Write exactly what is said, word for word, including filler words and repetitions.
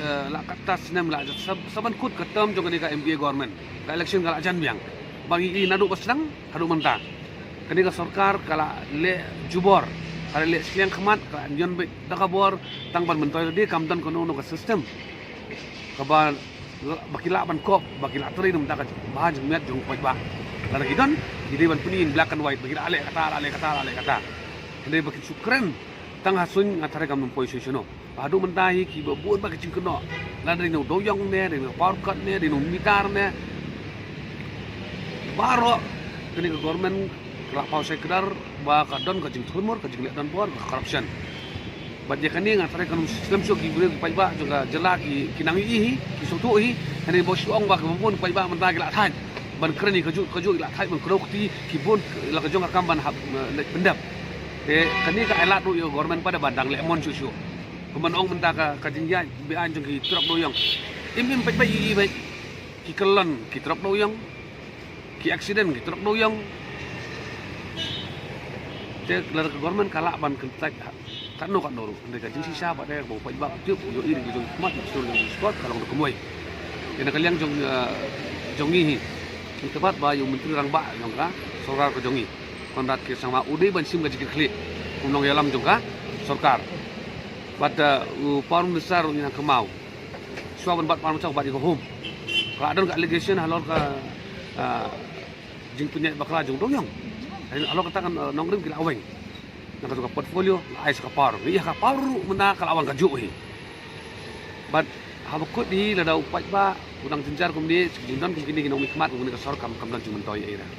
Eh, la katta snem la sa, sa ban kut ka term jong kane ka M D A government. Ka election ka la jan biang. Ba ngi i naduh ba sdang haduh mynta. Kane ka sorkar ka la leh jubor, ka la leh sliang khmat, ka la ñion beit da ka bor, tang ban myntoi lade kam don kano kano ka system kaba, ba ki lah ban kop, ba ki lah trei na ka bynta ka bha jingmyntoi jong u paidbah. Lada ki don, ki dei ban pyni in black and white ba ki la leh kata, la leh kata, la leh kata. Hynrei ba kin shu kren tang ha suiñ, nga tharai kam nym poi shuh shuh noh. Haduh mynta hi kiba bun ba ki jingkynnoh, lada dei na u dewiong ne, dei na u power cut ne, dei na u meter ne, baroh kane ka government ka la paw shai kdar ba ka don ka jingthurmur, ka jingleh donbor, ka corruption. Bad ïa kane nga tharai kan ym slem shuh ki briew ki paidbah jong ka jylla ki, ki nang ïohi hi, ki sngewthuh hi. Hynrei ba shu ong ba kiba bun paidbah mynta ki la thait ban kren ïa kajuh kajuh, ki la thait ban kdew kti, ki bun la ka jong ka kam ban hap, eh, leit pyndep. Te kane ka ai lad ruh ïa u government pat ba dang leh mon shuh shuh. Kumba ong mynta ka, ka jingïaid beaiñ jong ki trok dewiong. Im im peit peit ïa i beit. Ki kyllon ki trok dewiong, ki accident ki trok dewiong. Te lada ka government ka lah ban kyntait ha katno katno ruh, hynrei ka jingshisha pat de ba u paidbah u tip, u ïohi da ki jong ki khmat, u sngewthuh da ki jong ki spot, ka long da kumwei. Ïa na ka liang jong, eh, jong ngi hi, ngi kyrpad ba ïa u Myntri Rangbah jong ka sorkar ka jong ngi, Conrad K Sangma, u dei ban shim ka jingkitkhlieh kum u nongïalam jong ka sorkar. Bad, eh, u Power Minister ruh ngi nang kynmaw, shuwa ban bat Power Minister, u bat ïa ka Home. Ka la don ka allegation halor ka, ah, jingpynïaid bakla jong u dewiong. Halor kata ka, ah, nongrim ki la weng. Na kata ka portfolio la ai sha ka Power. Ïa ka Power ruh mynta ka la wan kajuh hi. Bad haba kut hi, lada u paidbah u dang jynjar kumne, jingdon kum kine ki nongmihkhmat kum kine ka sorkar kam, kam don jingmyntoi ei ei ruh.